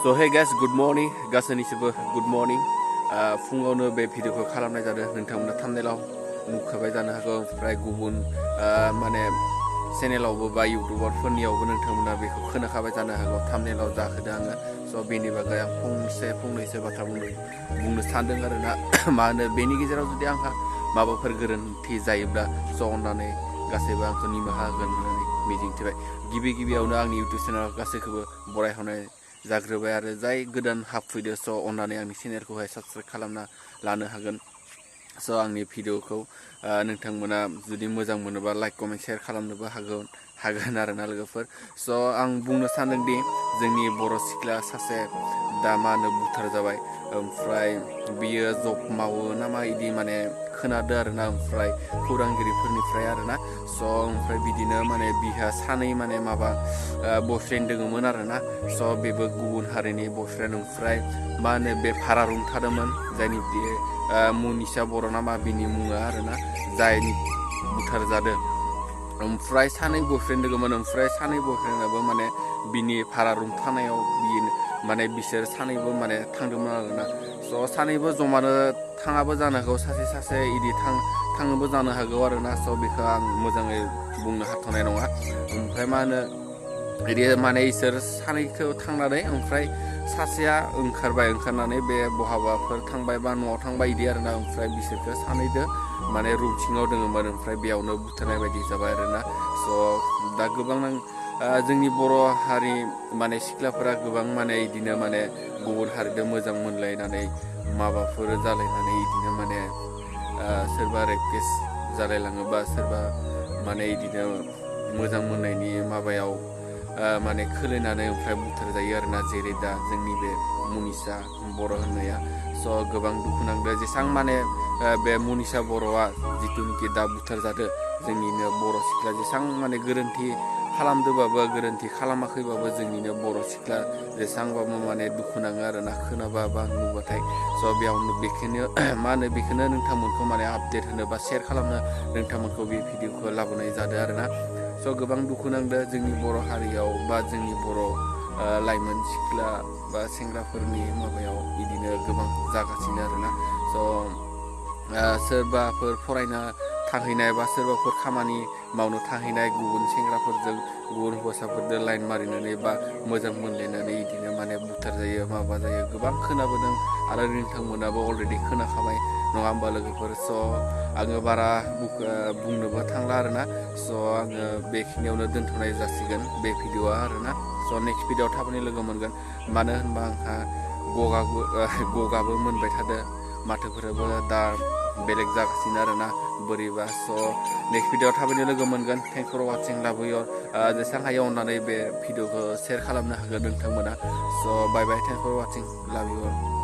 So hey guys, good morning. गासैनिसिबो good morning. फुङावनो बे भिडिअखौ खालामनाय जादों. नोंथांमोना थाम्बनेलाव नुखाबाय जानो हागौ. ओमफ्राय गुबुन माने चेनेलावबो बा इउटुबारफोरनियावबो नोंथांमोना बेखौ खोनाखाबाय जानो हागौ. थाम्बनेलाव जाहोदों आङो. स' बेनि बागै आं फंनैसो बाथ्रा बुंनो सानदों आरोना. मा होनो बेनि गेजेराव जुदि आंहा माबाफोर गोरोन्थि जायोब्ला स' अननानै गासैबो आंखौ निमाहा होगोन होननानै मिजिंथिबाय. गिबियावनो आंनि इउटुब चेनेलाव गासैखौबो बरायहरनाय जाग्रोबाय आरो जाय गोदान हाबफैदो स' अननानै आंनि चेनेलखौहाय साबस्क्राइब खालामना लानो हागोन. स' आंनि भिडिअखौ नोंथांमोना जुदि मोजां मोनोबा लाइक कमेन्ट शेयार खालामनोबो हागोन आरोना लोगोफोर. स' आं बुंनो सानदोंदि जोंनि बर' सिख्ला सासे दा मा होनो बुथार जाबाय. ओमफ्राय बियो जब मावो ना मा इदि माने खोनादो आरोना. ओमफ्राय खौरांगिरिफोरनिफ्राय आरोना. स' ओमफ्राय बिदिनो माने बिहा सानै माने माबा बयफ्रेन्ड दोङोमोन आरोना. स' बेबो गुबुन हारिनि बयफ्रेन्ड. ओमफ्राय मा होनो बे भारा रुम थादोंमोन जायनि मुनिसा बर' नामा बिनि मुङा आरोना जायनि बुथार जादों. ओमफ्राय सानै बयफ्रेन्ड दोङोमोन. ओमफ्राय सानै बयफ्रेन्डआबो माने बिनि भारा रुम थानायाव माने बिसोर सानैबो माने थांदोंमोन आरोना. स' सानैबो जमानो थाङाबो जानो हागौ. सासे इदि थाङोबो जानो हागौ आरोना. स' बेखौ आं मोजाङै बुंनो हाथ'नाय नङा. ओमफ्राय मा होनो बिदि माने इसोर सानैखौ थांनानै ओमफ्राय सासेया ओंखारनानै बे बहाबाफोर थांबाय बा न'आव थांबाय इदि आरोना. ओमफ्राय बिसोरखौ सानैदो माने रुम सिङाव दोङोमोन. ओमफ्राय बेयावनो बुथारनाय बायदि जाबाय आरोना. स' दा गोबां जोंनि बर' हारि माने सिख्लाफोरा गोबां माने इदिनो माने गुबुन हारिजों मोजां मोनलायनानै माबाफोर जालायनानै इदिनो माने सोरबा रेपकेस जालायलाङोबा सोरबा माने इदिनो मोजां मोननायनि माबायाव माने खोलैनानै ओमफ्राय बुथार जायो आरोना. जेरै दा जोंनि बे मुनिसा बर' होननाया. स' गोबां दुखु नांदों जेसां माने बे मुनिसा बर'आ जिथुनिखि दा बुथार जादों जोंनिनो बर' सिख्ला जेसां माने गोरोन्थि खालामदोंबाबो गोरोन्थि खालामाखैबाबो जोंनिनो बर' सिख्ला जेसांबाबो माने दुखु नाङो आरोना खोनाबा बा नुबाथाय. स' बेयावनो बेखौनो नोंथांमोनखौ माने आपडेट होनो बा शेयार खालामनो नोंथांमोनखौ बे भिडिअखौ लाबोनाय जादों आरोना. स' गोबां दुखु नांदों जोंनि बर' हारियाव बा जोंनि बर' लाइमोन सिख्ला बा सेंग्राफोरनि माबायाव बिदिनो गोबां जागासिनो आरोना. स' सोरबाफोर फरायनो थाहैनाय बा सोरबाफोर खामानि मावनो थाहैनाय गुबुन सेंग्राफोरजों गुबुन हौवासाफोरजों लाइन मारिनानै बा मोजां मोनलायनानै बिदिनो माने बुथार जायो माबा जायो गोबां खोनाबोदों आरो नोंथांमोनाबो अलरेडि खोनाखाबाय नङा होमबा लोगोफोर. स' आङो बारा बुंनोबो थांला आरोना. स' आङो बेखिनियावनो दोनथ'नाय जासिगोन बे भिडिअआ आरोना. स' नेक्स्ट भिडिअआव थाबैनो लोगो मोनगोन. मानो होनबा आंहा गगाबो मोनबाय थादों. माथोफोराबो दा बेलेग जागासिनो आरोना बोरैबा. स' नेक्स्ट भिडिअआव थाबैनो लोगो मोनगोन. थेंक्स फर वाचिं लाभ इउ अल. जेसेबां हायो अननानै बे भिडिअखौ शेयार खालामनो हागोन नोंथांमोना. स' बाय बाय. थेंक्स फर वाचिं लाभ इउ अल.